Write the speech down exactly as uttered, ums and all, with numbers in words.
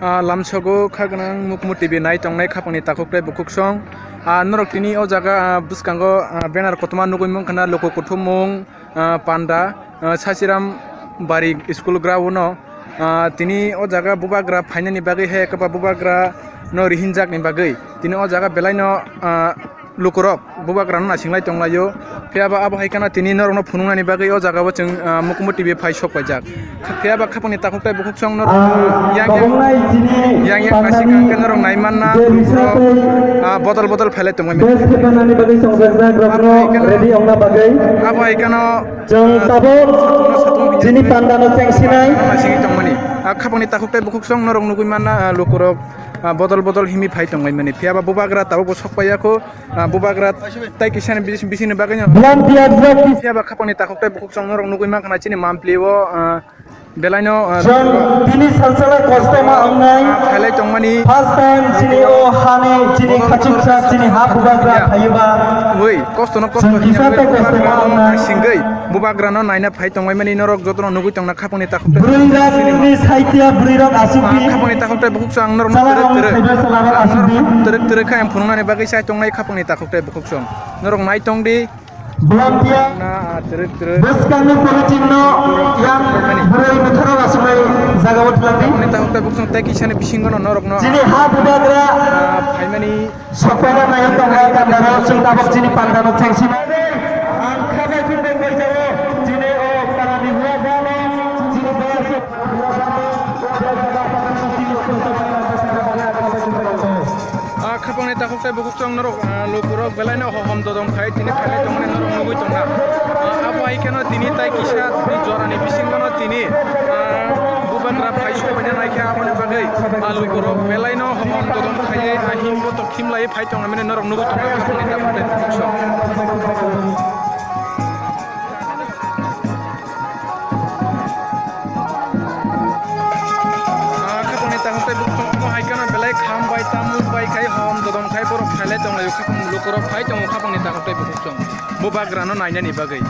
Ah, lamsogo kha gwnang Mukmu T V nai tongnai khapangni takhuk tei bukhuk song. Ah, norok tini o jaga, ah, bwskango, ah, banner kotorma nugwi mankha na, luku kuthumung, ah, panda, ah, Sasiram Bari school ground o. Ah, tini o jaga bubagra phainani bagwi hai, kwbangma bubagra no rihinjakni bagwi tini o jaga belaino, ah, lukurok bubagrano nasinglai tonglaio. Phiya ba abo hai kheno tini norokno phunuknani bagwi o jagao chwng, ah, Mukmu T V phai sok paijak. Phiya ba khapangni takhuk tei bukhuk song norok, ah, yang yang, yang yang naising khe norok nai manna lukurok, ah, bodol bodol phailai tongmani. Abo hai kheno, abo hai kheno, chwng tabuk satung no satung chini panda no chengsinai. Naisingwi tongmani. Ah, khapangni takhuk tei bukhuk song norok nugwi manna, ah, lukurok, ah, bodol bodol himwi phai tongmani. Phiya ba bubagra tabuk bo sok paiyakho. Ah, bubagra tai kisani bis-, bisini bagwi no. Phiya ba khapangni takhuk tei bukhuk song norok nugwi mankha na chini mampli o, ah, belaino, ah, chwng tini salsala kosto ma wngnai. Ah, phailai tongmani. First time chini o hani chini khachuksa chini ha bubagra phaiba. Oi, kosto no kosto chwng kisa tei kosto ma wngnai. Singwi bubagra no naina phai tongmani norok jotono nugwi tongna khapangni takhuk tei. Bwrwi rok ni saitia bwrwi rok asuk di. Khapangni takhuk tei bukhuk song norok twrwk twrwk. Chala rok ni saitia chala rok asuk di. Twrwk twrwk khe ang phunuknani bagwi sai tongnai khapangni takhuk tei bukhuk song. Norok nai tong di. Volunteer. Na, ah, twrwk twrwk. Bwskangni politin no yang bwrwi mwtharo asuk nai jaga o twlang di. Khapangni takhuk tei bukhuk song tei kisani bisingo no norok no. Chini ha bubagra. Ah, phaimani. Sokphaina nai tongnai panda rok chwng tabuk chini panda no chengsi. Ang khabai phirbai bai jago chini o para ni hua gano chini baya se. Ah, khapangni takhuk tei bukhuk song norok, ah, lukurok belaino hohom dodom khai tini khailai tongmani norok nugwi tongkha. Ah, abo hai kheno tini tai kisa jorani bisingono tini, ah, bubagra phai sokbaina naikha aboni bagwi, ah, lukurok belaino hohom dodom khaiwi, ah, himbo tok himlaiwi phai tongmani norok nugwi tongkha khapangni takhuk tei bukhuk song. Ah, khapangni takhuk tei bukhuk song omo hai kheno belai kham bai tamuk bai khai hom dodom khai borok phailai tonglaio, khapang lukurok phai tongo khapangni takhuk tei bukhuk song bubagrano nainani bagwi.